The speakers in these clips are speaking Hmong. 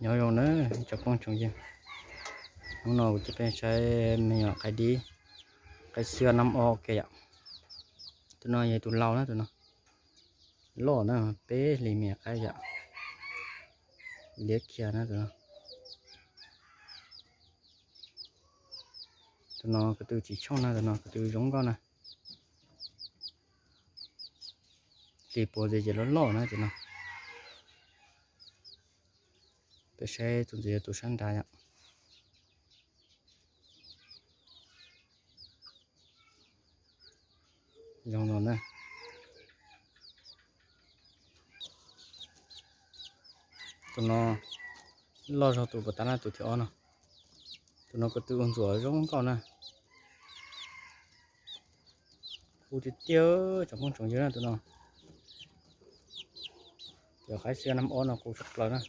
Nyob zoo na tsoom phooj tsoom ywg, hnub no kuv coj peb saib me nyuam qaib dib, qaib xwab nab ob ke yom. Tus no yog tus laus na, tus no loj na, peb hlis me nyuam qaib yom. Liab kiag na tus no. Tus no ko tw tsis tshooj na, tus no ko tw zoo nkauj na. Hlis puav ntxiv ces loj loj na tus no. Peb saib tus ntxiv yog tus sab nrad yom. Zoo no na. Tus no loj zog tus puas tas na, tus thib ob no. Tus no ko tw ua ntxuam zoo nkauj na. Qus tiag tiag tsoom phooj tsoom ywg na tus no. Cov qaib xwab nab ob no qus tshaj plaws na.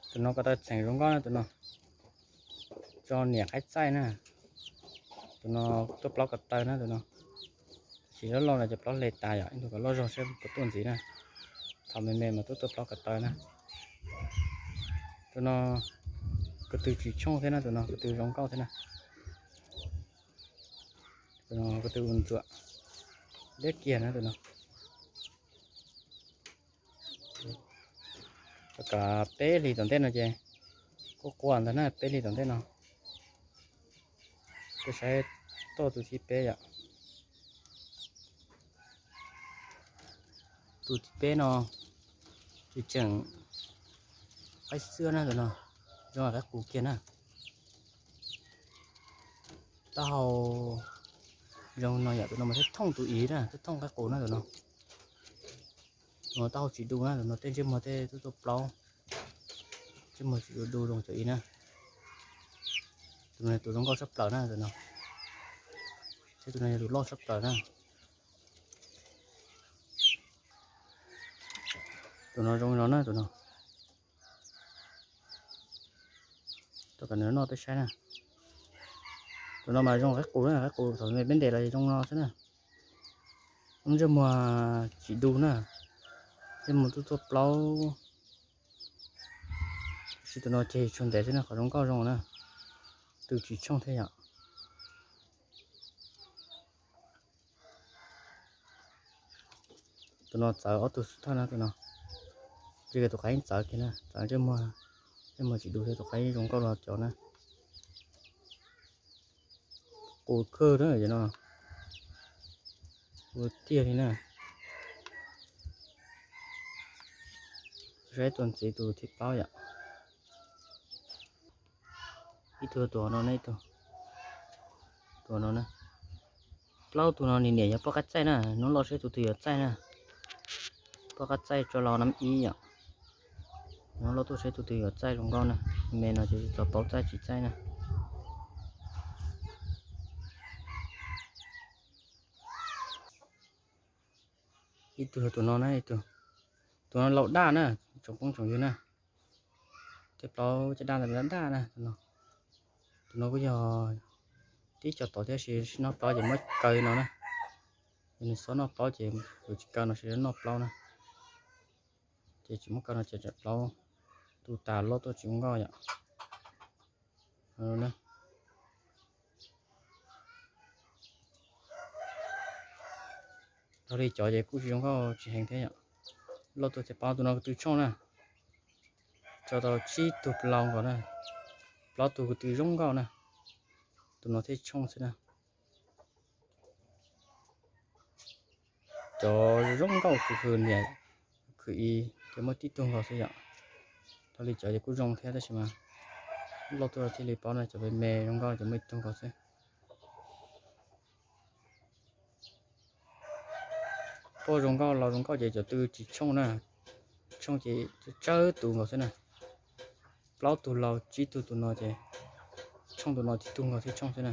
Tus no ko taw txheem zoo nkauj na tus no. Tso niam qaib txaij na. Tus no tuaj plaub ko taw na tus no. Tab sis loj loj no ces plaub hle tas yom, ib tug kom loj zog saib puas tuaj ntxiv na. Thaum me me mas tuaj tuaj plaub ko taw na. Tus no ko tw tsis tshooj thiab na, tus no ko tw zoo nkauj thiab na. Tus no ko tw ua ntxuam liab kiag na tus no. Rau kav peb hlis tom ntej no ces quaj quaj ntag na, peb hlis tom ntej no. Peb saib toj tus thib peb yom. Tus thib peb no tseem qaib xwab na tus no, zoo qaib qus kiag na. Taub hau zoo no yom, tus no mas thiaj thooj tus ib na, thiaj thooj qaib qus na tus no. Tus no taub hau tsis du na, tus no tej ntsej muag tej tuaj tuaj plaub, ntsej muag tsis du du zoo cov ib na. Tus no tus zoo nkauj tshaj plaws na tus no. Thiab tus no yog tus loj tshaj plaws na. Tus no zoo no na tus no. Tuaj kom nws noj peb saib na. Tus no mas zoo qaib qus na, qaib qus thaum me peb ntes los zoo no xwb na. Lub ntsej muag tsis du na, ntsej muag tuaj tuaj plaub. Tab sis tus no ceg tsuas ntev xwb na, qhov zoo nkauj zoo na. Tw tsis tshooj thiab yom. Tus no txawv ob tug xub thawj na tus no. Ntshe tus qaib txawv kiag na, txawv ntsej muag, ntsej muag tsis du thiab, tus qaib zoo nkauj los cov na. Qus kawg na no. Qus tiag li na. Saib tus ntxiv tus thib plaub yom. Ib tug tus no na, ib tug tus no na. Plaub tug no nws niam yog poj qab txaij na, hnub loj saib tus twg yuav txaij na. Poj qab txaij tso los nab ib yom. Hnub loj tuaj saib tus twg yuav txaij zoo nkauj na. Me no ces tsis txog paub txaij tsis txaij na. Ib tug tus no na, ib tug, tus no laus daj na, tsoom phooj tsoom ywg na. Tej plaub caj daj ntawd daj daj na. Tus no kuj yog tib co tod thiab, sis noj plaub ces muab kaw no na. Yog nws xob noj plaub ces yuav tsis kaw no, sis noj plaub na. Ces tsis muab kaw no ces tsam plaub tu tas loj tuaj tsis zoo nkauj yom. Dhau li cov ces kuj tsis zoo nkauj tsis heev thiab yom. Loj tuaj ces plaub tus no ko tw tshooj na. Tso tau tsib tug plaub nkaus na. Plaub tug ko tw zoo nkauj na. Tus no thiaj tshooj xwb na. Cov zoo nkauj khwv khwv niam khwv ib ces muaj tib tug nkaus xwb yom. Dhau li cov ces kuj zoo thiab tab sis mas loj tuaj thiaj li paub na, cov me me zoo nkauj ces muaj ib tug nkaus xwb. Poj zoo nkauj laus zoo nkauj ces cov tw tsis tshooj na. Tshooj ces tsawg tus nkaus xwb na. Plaub tug laus tsib tug tus no ces tshooj tus no tib tug nkaus thiaj tshooj xwb na.